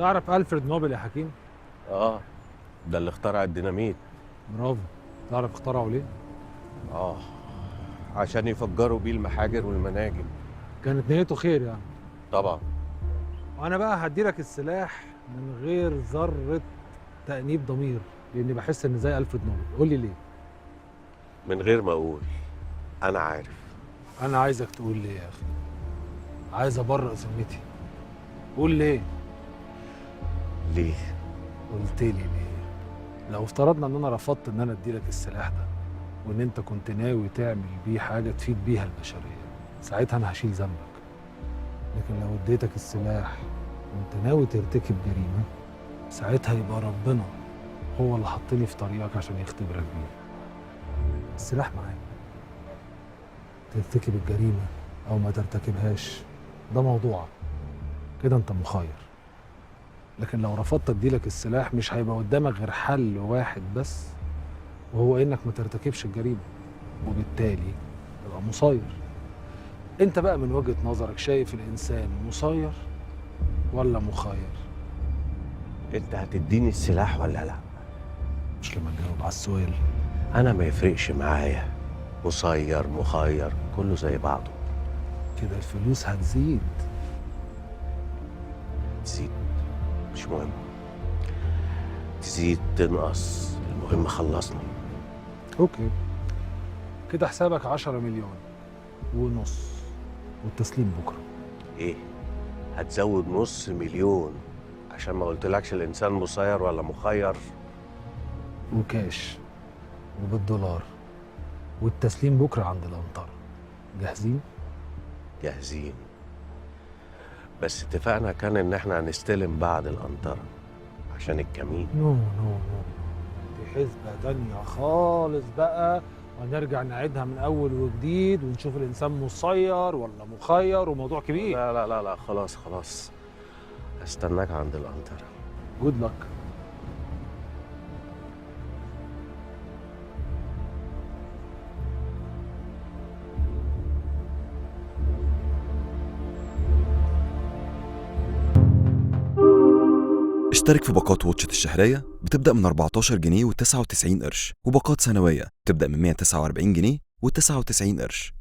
تعرف ألفريد نوبل يا حكيم؟ اه، ده اللي اخترع الديناميت. برافو. تعرف اخترعه ليه؟ اه، عشان يفجروا بيه المحاجر والمناجم. كانت نيته خير يعني. طبعا. وانا بقى هديلك السلاح من غير ذرة تأنيب ضمير، لاني بحس ان زي ألفريد نوبل. قول لي ليه؟ من غير ما اقول انا عارف. انا عايزك تقول ليه يا اخي، عايز ابرئ ذمتي. قول ليه. ليه؟ قلت لي ليه؟ لو افترضنا ان انا رفضت ان انا اديلك السلاح ده، وان انت كنت ناوي تعمل بيه حاجة تفيد بيها البشرية، ساعتها انا هشيل ذنبك. لكن لو اديتك السلاح وانت ناوي ترتكب جريمة، ساعتها يبقى ربنا هو اللي حطني في طريقك عشان يختبرك بيه. السلاح معاك، ترتكب الجريمة او ما ترتكبهاش ده موضوعك، كده انت مخير. لكن لو رفضت اديلك السلاح مش هيبقى قدامك غير حل واحد بس، وهو انك ما ترتكبش الجريمة، وبالتالي تبقى مسير. انت بقى من وجهة نظرك شايف الانسان مسير ولا مخير؟ انت هتديني السلاح ولا لا؟ مش لما تجاوب على السؤال. انا ما يفرقش معايا مسير مخير، كله زي بعضه. كده الفلوس هتزيد. تزيد مش مهم، تزيد تنقص، المهم خلصنا. okay، كده حسابك 10 مليون ونص، والتسليم بكره. ايه؟ هتزود نص مليون عشان ما قلتلكش الانسان مسير ولا مخير؟ وكاش وبالدولار، والتسليم بكره عند القنطرة. جاهزين؟ جاهزين، بس اتفقنا كان ان احنا هنستلم بعد القنطرة عشان الكمين. no no no، دي حسبة تانية خالص بقى، وهنرجع نعيدها من اول وجديد ونشوف الانسان مسير ولا مخير، وموضوع كبير. لا لا لا لا، خلاص خلاص، هستناك عند القنطرة. good luck. اشترك في باقات واتشت الشهرية بتبدأ من 14 جنيه و99 قرش، وباقات سنوية بتبدأ من 149 جنيه و99 قرش.